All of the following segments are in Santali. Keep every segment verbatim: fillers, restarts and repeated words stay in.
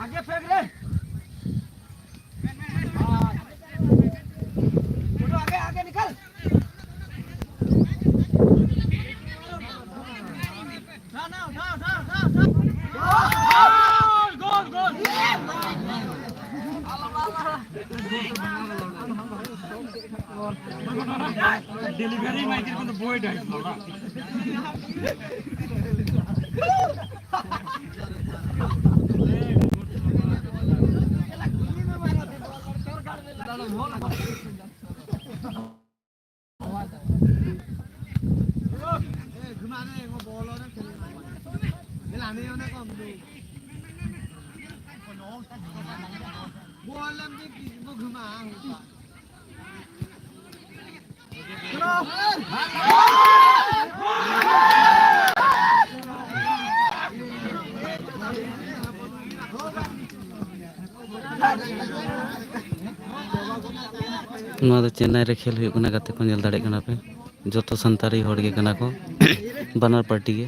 आगे फेंक रे। आगे, आगे निकल। ᱰᱮᱞᱤᱵᱷᱟᱨᱤ ᱢᱟᱭᱠᱮᱞ ᱠᱚᱫᱚ ᱵᱚᱭ ᱰᱟᱭᱤᱥ ᱞᱚᱲᱟ᱾ ᱱᱚᱣᱟ ᱫᱚ ᱪᱮᱱᱱᱟᱭ ᱨᱮ ᱠᱷᱮᱞ ᱦᱩᱭᱩᱜ ᱠᱟᱱᱟ, ᱜᱟᱛᱮ ᱠᱚ, ᱧᱮᱞ ᱫᱟᱲᱮᱭᱟᱜ ᱠᱟᱱᱟ ᱯᱮ, ᱡᱚᱛᱚ ᱥᱟᱱᱛᱟᱲᱤ ᱦᱚᱲ ᱜᱮ ᱠᱟᱱᱟ ᱠᱚ, ᱵᱟᱱᱟᱨ ᱯᱟᱨᱴᱤ ᱜᱮ᱾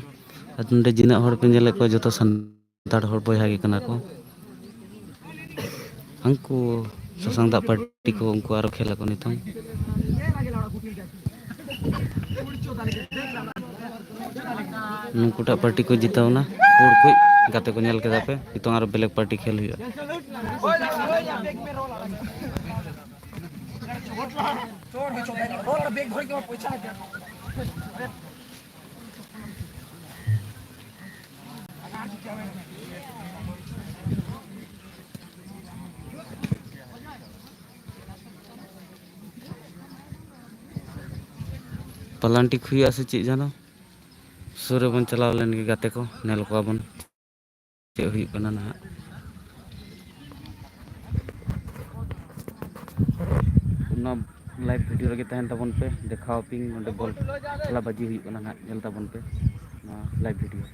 ᱟᱨ ᱱᱚᱰᱮ ᱡᱤᱱᱟᱹᱜ ᱦᱚᱲ ᱯᱮ ᱧᱮᱞᱮᱫ ᱠᱚᱣᱟ, ᱡᱚᱛᱚ ᱥᱟᱱᱛᱟᱲ ᱦᱚᱲ ᱵᱚᱭᱦᱟ ᱜᱮ ᱠᱟᱱᱟ ᱠᱚ᱾ ᱩᱱᱠᱩ ᱥᱟᱥᱟᱝ ᱫᱟᱜ ᱯᱟᱨᱴᱤ ᱠᱚ, ᱩᱱᱠᱩ ᱟᱨᱚ ᱠᱷᱮᱞ ᱟᱠᱚ ᱱᱤᱛᱚᱝ᱾ ᱱᱩᱠᱩᱴᱟᱜ ᱯᱟᱨᱴᱤ ᱠᱚ ᱡᱤᱛᱟᱹᱣ ᱮᱱᱟ, ᱯᱩᱲ ᱠᱚ ᱜᱟᱛᱮ ᱠᱚ ᱧᱮᱞ ᱠᱮᱫᱟ ᱯᱮ᱾ ᱱᱤᱛᱚᱝ ᱟᱨᱚ ᱵᱞᱮᱠ ᱯᱟᱨᱴᱤ ᱠᱷᱮᱞ ᱦᱩᱭᱩᱜᱼᱟ᱾ ᱯᱟᱞᱟᱱᱴᱤᱠ ᱦᱩᱭᱩᱜᱼᱟ ᱥᱮ ᱪᱮᱫ ᱡᱟᱱᱚ? ᱥᱩᱨ ᱨᱮᱵᱚᱱ ᱪᱟᱞᱟᱣ ᱞᱮᱱ ᱜᱮ ᱜᱟᱛᱮ ᱠᱚ, ᱧᱮᱞ ᱠᱚᱣᱟ ᱵᱚᱱ ᱪᱮᱫ ᱦᱩᱭᱩᱜ ᱠᱟᱱᱟ ᱱᱟᱦᱟᱜ᱾ ᱚᱱᱟ ᱞᱟᱭᱤᱵᱷ ᱵᱷᱤᱰᱤᱭᱳ ᱨᱮᱜᱮ ᱛᱟᱦᱮᱱ ᱛᱟᱵᱚᱱ ᱯᱮ, ᱫᱮᱠᱷᱟᱣ ᱟᱯᱮ ᱱᱚᱰᱮ ᱵᱚᱞ ᱠᱷᱮᱞᱟ ᱵᱟᱡᱤ ᱦᱩᱭᱩᱜ ᱠᱟᱱᱟ ᱱᱟᱦᱟᱜ, ᱧᱮᱞ ᱛᱟᱵᱚᱱ ᱯᱮ ᱱᱚᱣᱟ ᱞᱟᱭᱤᱵᱷ ᱵᱷᱤᱰᱤᱭᱳ᱾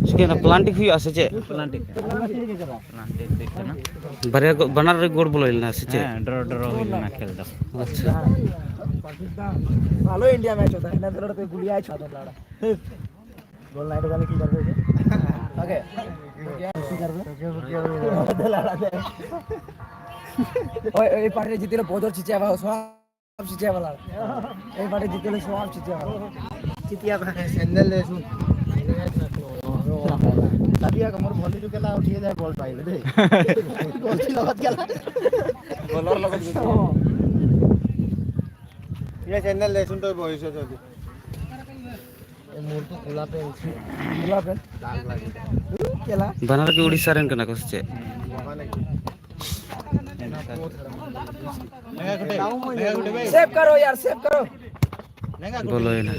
ᱪᱤᱠᱟᱹᱭᱮᱱᱟ, ᱯᱞᱟᱱᱴᱤᱠ ᱦᱩᱭᱩᱜᱼᱟ ᱥᱮ ᱪᱮᱫ? ᱯᱞᱟᱱᱴᱤᱠ᱾ ᱯᱞᱟᱱᱴᱤᱠ ᱦᱩᱭᱩᱜ ᱠᱟᱱᱟ᱾ ᱵᱟᱨᱭᱟ ᱜᱚ-, ᱵᱟᱱᱟᱨ ᱨᱮ ᱜᱳᱞ ᱵᱚᱞᱚ ᱞᱮᱱᱟ ᱥᱮ ᱪᱮᱫ? ᱦᱮᱸ, ᱰᱨᱚ, ᱰᱨᱚ ᱦᱩᱭ ᱞᱮᱱᱟ ᱠᱷᱮᱞ ᱫᱚ᱾ ᱟᱪᱪᱷᱟ᱾ ভালো ইন্ডিয়া ম্যাচ হতো, এখানে ধরো তো গুলিয়ায় ছয় লাড়া। গোল নাইট গেলে কি করবে? ওকে। কি করবে? ওই, ওই পার্টিটা জিতলে বদর চিচে আবার সব চিচে আবার। এই পার্টি জিতলে সব চিচে আবার। চিতিয়া স্যান্ডেল লেসুন। চাবি এক আমার ভলি ঢুকেলা উঠিয়ে যায় বল পাইলে দে। গলতি লগত গেলা। বলর লগত গেলা। ইয়ে স্যান্ডেল লেসুন তো বয়স আছে। ᱢᱩᱨ ᱠᱚ ᱠᱷᱩᱞᱟ ᱯᱮ, ᱠᱷᱩᱞᱟ ᱯᱮ᱾ ᱫᱟᱜ ᱞᱟᱹᱜᱤᱫ᱾ ᱪᱮᱞᱟ? ᱵᱟᱱᱟᱨ ᱜᱮ ᱩᱲᱤᱥᱥᱟ ᱨᱮᱱ ᱠᱟᱱᱟ ᱠᱚ ᱥᱮ ᱪᱮᱫ? सेव करो यार, सेव करो। ᱵᱚᱞᱚᱭᱮᱱᱟ᱾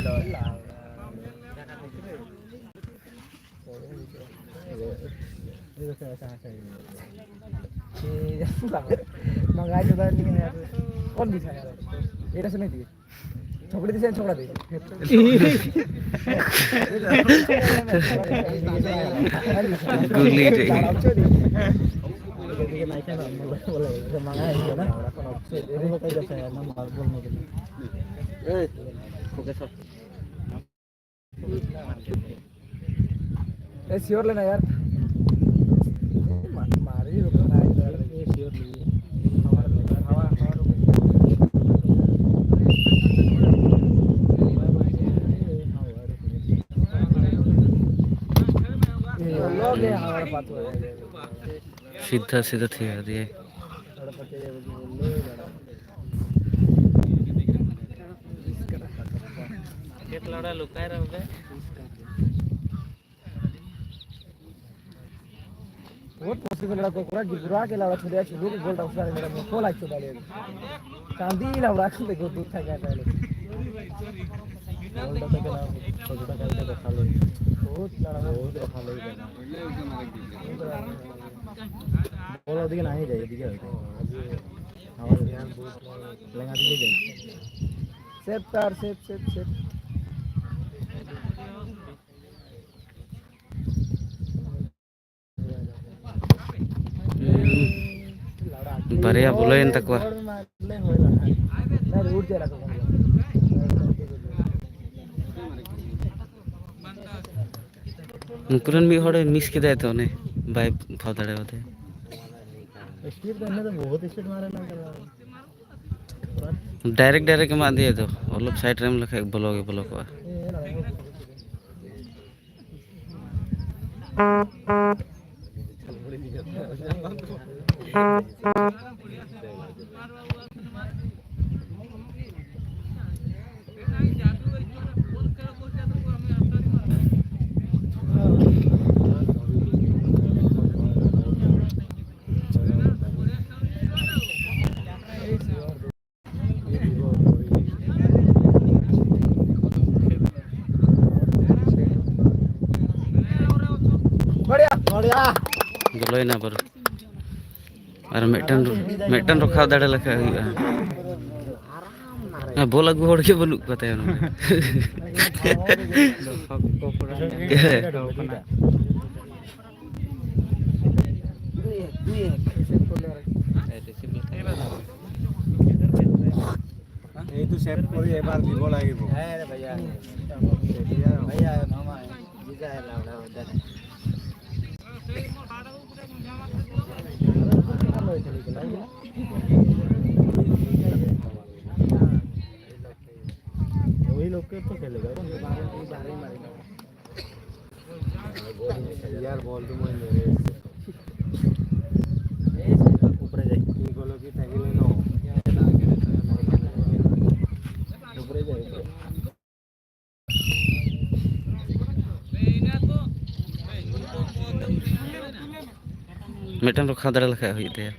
मंगाई तो बात नहीं है यार। कौन दिखाया यार? ये कैसे नहीं दिए? छोकड़ी दिखे, छोकरा दिखे। गुली रे। मंगाई है ना? ए, श्योर लेना यार। मारी रुको ना यार। श्योर लीजिए। हवा, हवा, हवा रुको। ये लोग ये हमारे पास हो रहे हैं। सीधा सीधा थी यार ये। खेत लड़ा लुकाए रहोगे। बहुत मुश्किल से लड़ा को पूरा गिरा के लावा छोड़े, छोड़े के गोल डाउन सारे मेरा मुंह खोला छोड़ा ले। चांदी लावा रख दे, दो दूर था क्या पहले। गोल डाउन के नाम छोटा करके दिखा ले। बहुत लड़ा, बहुत दिखा ले। बोलो दिखे नहीं जाए, दिखे। सेव कर, सेव, सेव, सेव। ᱵᱟᱨᱭᱟ ᱵᱚᱞᱚᱭᱮᱱ ᱛᱟᱠᱚᱣᱟ᱾ ᱱᱩᱠᱩ ᱨᱮᱱ ᱢᱤᱫ ᱦᱚᱲᱮ ᱢᱤᱥ ᱠᱮᱫᱟᱭ ᱛᱚ, ᱚᱱᱮ ᱵᱟᱭ ᱯᱷᱟᱣ ᱫᱟᱲᱮᱭᱟᱫᱮᱭᱟ᱾ ᱥᱴᱤᱯ ᱫᱚ ᱤᱱᱟᱹ ᱫᱚ ᱵᱚᱦᱩᱛ ᱥᱴᱤᱯ ᱢᱟᱨᱮ ᱞᱟᱜᱟ᱾ ᱰᱟᱭᱨᱮᱠᱴ ᱰᱟᱭᱨᱮᱠᱴ ᱮᱢᱟᱜ ᱫᱮᱭᱟ ᱛᱚ, ᱚᱞᱚᱯ ᱥᱟᱭᱤᱰ ᱨᱮᱢ ᱞᱮᱠᱷᱟᱡ ᱵᱚᱞᱚ ᱜᱮ ᱵᱚᱞᱚ ᱠᱚᱜᱼᱟ᱾ ᱵᱚᱞᱚᱭᱮᱱᱟ ᱵᱚᱞ᱾ ᱟᱨ ᱢᱤᱫᱴᱮᱱ, ᱢᱤᱫᱴᱮᱱ ᱨᱚᱠᱷᱟᱣ ᱫᱟᱲᱮ ᱞᱮᱠᱷᱟᱡ ᱦᱩᱭᱩᱜᱼᱟ᱾ ᱦᱮᱸ, ᱵᱚᱞ ᱟᱹᱜᱩ ᱦᱚᱲ ᱜᱮ ᱵᱟᱹᱱᱩᱜ ᱠᱚᱣᱟ ᱛᱟᱭᱚᱢ ᱨᱮ᱾ এই তো সেভ কৰি এবাৰ দিব লাগিব। হ্যাঁ রে ভাইয়া। ভাইয়া, মামা, বুঝা এলাম না, বুঝা। वही लोग के तो खेलेगा। ইয়ার বল তো মই মেরে এসেছি। উপরে যাই। কি বলো কি থাকিলে ন? উপরে যাই, উপরে। ᱢᱤᱫᱴᱟᱝ ᱨᱚᱠᱷᱟ ᱫᱟᱲᱮ ᱞᱮᱠᱷᱟᱡ ᱦᱩᱭᱩᱜ ᱛᱟᱭᱟ᱾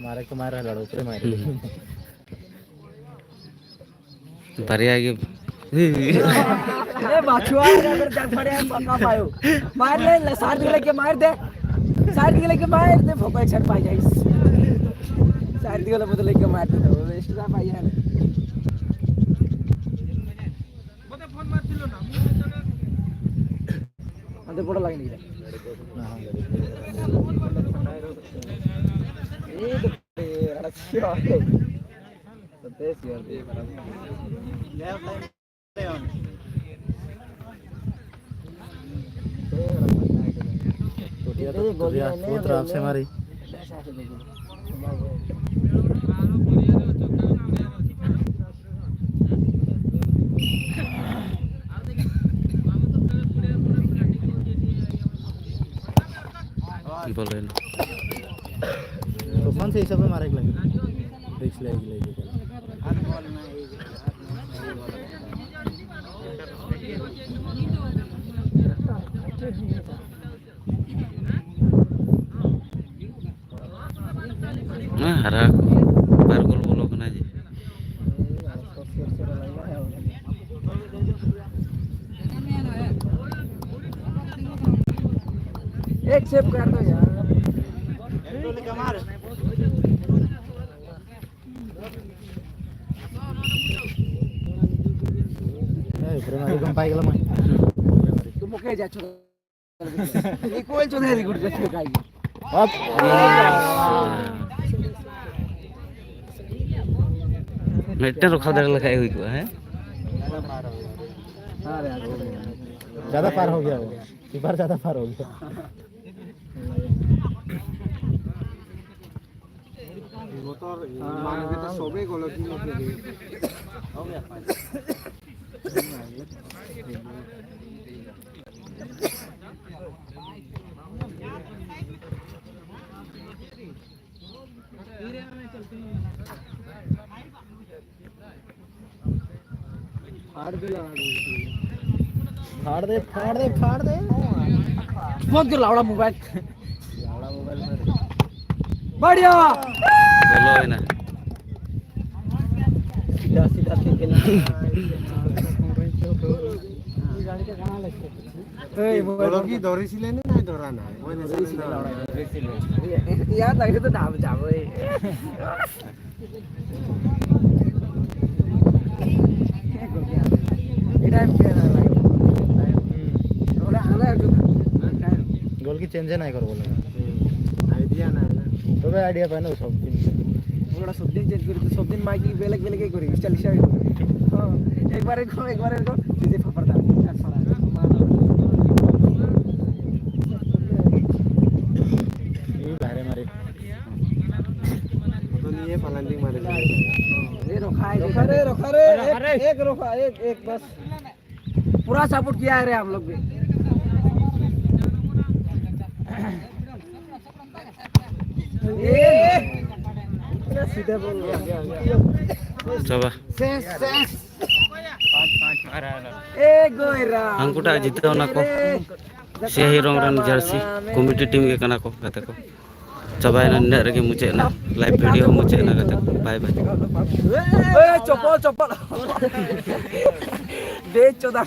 ᱢᱟᱨᱮ ᱠᱚ ᱢᱟᱨᱮ ᱞᱟᱲᱩ ᱯᱩᱨᱟᱹ ᱢᱟᱨᱮ᱾ ᱦᱩᱸ᱾ ᱵᱟᱨᱭᱟ ᱜᱮ᱾ ए बचवा, अगर जब बड़े हम पक्का पायो। मार ले, ले, सार दिए लेके मार दे। सार दिए लेके मार दे, फोकस छट पा जाइस। सार दिए लेके मार दे, तो वेस्ट ना पाई है। अंदर बड़ा लाइन नहीं है। ये तो, ये रड़ा छिया है। तो तेज यार, ये बड़ा। ᱵᱚᱞᱚᱭᱮᱱᱟ᱾ ᱛᱚᱠᱷᱚᱱ ᱥᱮ ᱦᱤᱥᱟᱹᱵ ᱢᱟᱨᱮ ᱞᱟᱹᱜᱤᱫ ᱨᱤᱠᱥ ᱞᱟᱹᱜᱤᱫ ᱞᱟᱹᱜᱤᱫ᱾ ᱦᱮᱸ, ᱦᱟᱨᱟ ᱠᱚ ᱵᱟᱨ ᱜᱳᱞ ᱵᱚᱞᱚ ᱠᱟᱱᱟ ᱡᱮ᱾ ᱪᱮᱫ ᱠᱟᱱ ᱫᱚ ᱭᱟᱨ? ᱮᱭ, ᱯᱨᱮᱢ ᱟᱹᱰᱤ ᱠᱚᱢ ᱯᱟᱭ ᱜᱮᱞᱟ ᱢᱟ᱾ ᱛᱩᱢᱠᱮ ᱡᱟ ᱪᱷᱳ ᱤᱠᱩᱭᱮᱞ ᱪᱳᱫᱷᱟᱨᱤ ᱜᱩᱰ ᱨᱮ ᱠᱟᱭ᱾ ᱦᱚᱯ᱾ ᱢᱤᱫᱴᱮᱱ ᱨᱚᱠᱷᱟ ᱫᱟᱲᱮ ᱞᱮᱠᱷᱟᱡ ᱦᱩᱭ ᱠᱚᱜᱼᱟ, ᱦᱮᱸ? ᱡᱟᱫᱟ ᱯᱟᱨ ᱦᱳ ᱜᱮᱭᱟ ᱵᱚ᱾ ᱥᱤᱯᱟᱨ ᱡᱟᱫᱟ ᱯᱟᱨ ᱦᱳ ᱜᱮᱭᱟ᱾ ᱵᱚᱛᱚᱨ ᱢᱟᱱᱮ ᱛᱚ ᱥᱚᱵᱮ ᱜᱚᱞᱚᱛᱤ ᱞᱮᱠᱟ ᱜᱮ᱾ फाड़ दे, फाड़ दे, फाड़ दे। बहुत कर लावड़ा मोबाइल। बढ़िया। ᱵᱚᱞᱚᱭᱮᱱᱟ। सीधा, सीधा ᱛᱮ ᱜᱮ ᱞᱟᱜᱟ। ᱮᱭ, ᱵᱚᱞᱚ ᱠᱤ ᱫᱚᱨᱤ ᱥᱤᱞᱮᱱ ᱱᱟᱭ ᱫᱚᱨᱟ ᱱᱟᱭ। ᱵᱚᱭ ᱱᱮ ᱥᱤᱞᱮᱱ ᱱᱟᱭ। ᱭᱟ, ᱛᱟᱠᱤ ᱛᱚ ᱰᱟᱵ ᱡᱟᱵᱚᱭ। ᱮᱴᱟᱜ ᱮᱢ ᱠᱷᱮᱞᱟ ᱵᱷᱟᱭ᱾ ᱚᱱᱟ, ᱚᱱᱟ ᱮᱠᱴᱩ ᱜᱳᱞᱠᱤ ᱪᱮᱧᱡ ᱮᱱᱟ ᱮᱠ ᱵᱟᱨ ᱵᱚᱞᱮ। ᱦᱩᱸ। ᱟᱭᱰᱤᱭᱟ ᱱᱟᱭ ᱱᱟ। ᱛᱚᱵᱮ ᱟᱭᱰᱤᱭᱟ ᱯᱟᱭ ᱱᱟ ᱥᱚᱵ ᱫᱤᱱ। ᱛᱷᱚᱲᱟ ᱥᱚᱵ ᱫᱤᱱ ᱪᱮᱧᱡ ᱠᱚᱨᱤ, ᱛᱚ ᱥᱚᱵ ᱫᱤᱱ ᱢᱟᱭ ᱠᱤ ᱵᱮᱞᱮᱠ ᱵᱮᱞᱮᱠ ᱠᱚᱨᱤ, ᱪᱟᱞᱤᱥᱟ। ᱦᱚᱸ, ᱮᱠ ᱵᱟᱨ ᱮᱠ ᱮᱠ ᱵᱟᱨ ᱮᱠ ᱪᱤᱡᱮ ᱯᱷᱟᱯᱟᱨ ᱫᱟ। ᱤᱧ ᱵᱟᱦᱨᱮ ᱢᱟᱨᱮ। ᱱᱤᱭᱟᱹ ᱯᱟᱞᱟᱱᱰᱤ ᱢᱟᱨᱮ। ए, रोखा है, रोखा रे, रोखा रे, एक, एक रोखा, एक, एक बस। पूरा सपोर्ट किया है रे हम लोग भी। ए, सीधे बोल। ᱪᱟᱵᱟ। Sense, sense. ए, गोरा। ᱦᱟᱝᱠᱩᱴᱟᱜ ᱡᱤᱛᱟᱹᱣ ᱱᱟᱠᱚ। ᱥᱤᱭᱟᱦᱤ ᱨᱚᱝ ᱨᱮᱱ ᱡᱟᱹᱨᱥᱤ ᱠᱚᱢᱤᱴᱤ ᱴᱤᱢ ᱜᱮ ᱠᱟᱱᱟ ᱠᱚ ᱜᱟᱛᱮ ᱠᱚ᱾ ᱪᱟᱵᱟᱭᱮᱱᱟ, ᱱᱤᱱᱟᱹᱜ ᱨᱮᱜᱮ ᱢᱩᱪᱟᱹᱫ ᱮᱱᱟ᱾ ᱞᱟᱭᱤᱵᱷ ᱵᱷᱤᱰᱤᱭᱳ ᱢᱩᱪᱟᱹᱫ ᱮᱱᱟ ᱜᱟᱛᱮ ᱠᱚ᱾ ᱵᱟᱭ ᱵᱟᱭ᱾ ए, चप्पल, चप्पल। बेच चोदा।